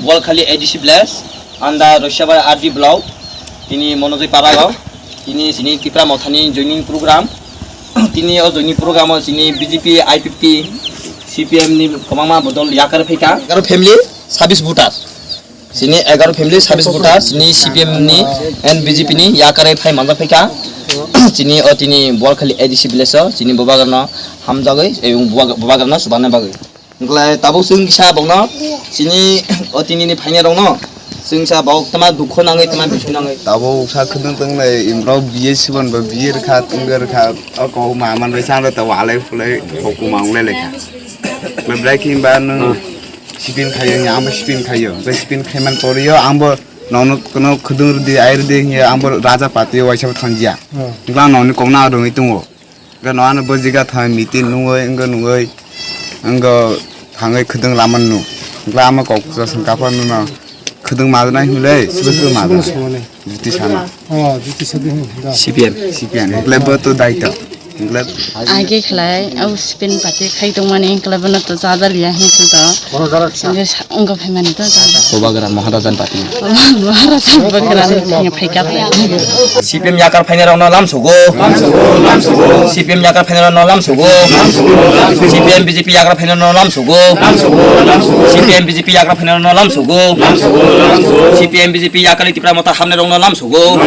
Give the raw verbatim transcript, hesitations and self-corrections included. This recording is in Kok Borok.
Bolkhali A D C village, under Roisabari R D block, tini Monojoi Parago, tini sini Tipra Mothani joining program, tini o joining program o sini B J P, I P F T, C P M ni kwbangma bodol yakar phaikha. Egaroh family, sabis voter. Sini egaroh family, sabis voter, sini C P M ni and B J P ni yakar phai manjak phaikha. Sini o tini Bolkhali A D C village o, sini bubagrano hamjagwi, ebong bubagrano chubanai bagwi. Wngkhlai tabuk chwng kisa bokno chini o tinini phainairokno chwng kisa bok tama dukho nangwi tama bisu nangwi. Tabuk sa khwdwng tongnai imrok biye sibon ba biye rwkha tongwi rwkha o kok ma manbai chang rwta walai phulai hokuma wnglai laikha. Bebrai khe ba nwng sipin khayo hiya ang bo sipin khayo. Bai sipin khaiman poriyo ang bo nono kono khwdwng rwdi ai rwdi hiya ang bo raja pati waisa bo thangjya. Wngkha ang noni kokno rwngwi tongo. Wngkha no ano bo jiga thang meeting nungwi wngkha nungwi wngkha thangwi khwdwng lama nung. Wngkha ama kok swng kapa nung no khwdwng ma nai hwnwi sibo sibo ma nai. Juti sana. Oh, juti sadi hin da. C P M. C P M. Wngkha bo to daito. Wngkha Age khlai au spin pati khai tongmani wngkha bono to jada liya hin to. Wngkha phaimani to jada. Bubagra Maharajan pati. Maharajan bubagra ni thangwi phaikha. C P M yakar phainairokno lamsogo. C P M yakar phainairokno lamsogo. C P M B J P yakar phainairokno lamsogo. C P M B J P yakar phainairokno lamsogo. C P M B J P yakar Tipra Motha hamnairokno lamsogo.